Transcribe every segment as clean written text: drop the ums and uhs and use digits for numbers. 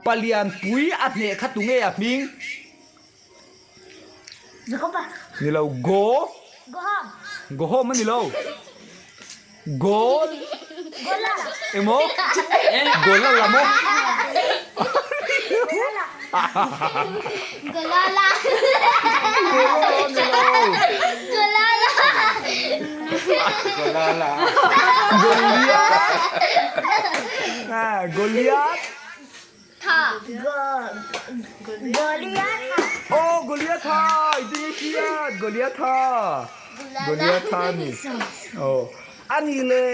Palian pui a hneh kha tunge a hming? Jacoba. Ni lo, Go. Gohom. Gohom a ni lo. Gol. Golala. Emaw? Golala maw? Golala. Golala. Golala ni lo. Golala. Golala. Goliath. Ah, Goliath. Tha. Goliatha. Oh, Goliatha. Iti nge khiat. Goliatha. Goliatha ni. Oh. Ani le.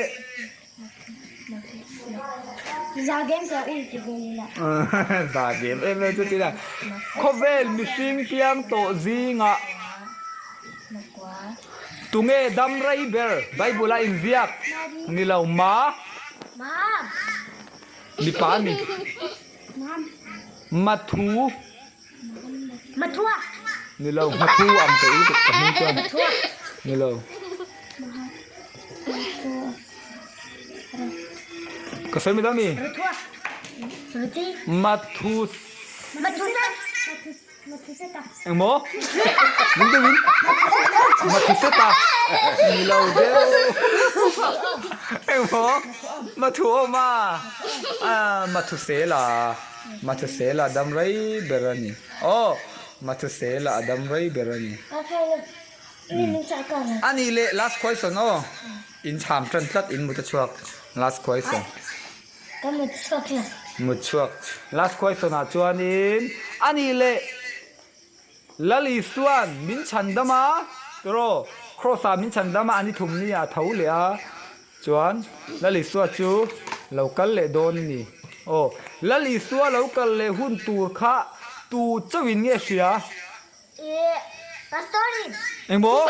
Zagem ka ui ti Golila. Zagem em em chu tina. Khawvel mihring piang tawh zingah tunge dam rei ber Bible a inziak ni lo ma. Mipa a ni. Mathu. Mathua. Ni lo, Mathu ang ka i ka hming chuan. Ni lo. Ka sawi mai dawn mi? Mathu. Mathu. Engmaw? Min deuh in? Mathuseta ni lo deuh. Engmaw? Mathuawma ah Mathusela Mathusela a dam rei ber a ni. Aw Mathusela a dam rei ber a ni. A nih leh last question aw. In chham tan tlat in mut a chhuak last question. Ka mut chhuak lo. Mut chhuak. Last question ah chuanin a nih leh Lal Isua'n min chhan dam a tiraw Cross ah min chhan dam a an i thum ni ah a tho leh a chuan Lal Isua chu lo kal leh dawn a ni. Aw Lal Isua lo kal leh hun tur kha tu chauhin nge hria? Ih, pastor in. Engmaw?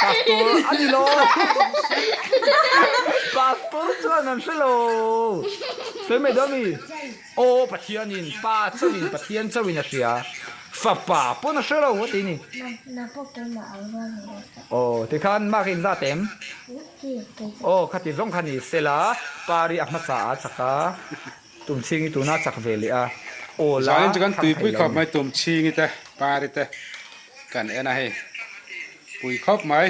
Pastor a ni lo. Pastor chuan an hre lo. Sawi mai dawn mi? Aw Pathian in, Pa chauhin, Pathian chauhin a hria. Fapa pawn a hre lo a ti ni. Aw, tikhan mark in zat em? Aw, khati zawng kha ni sela, pari a hmasa a chak a. Tumchhingi tuna chak ve leh a, aw la Zanin chu kan thang tuipui thei lo khawp ni. mai Tumchhingi te, Pari te kan en a hei pui khawp mai.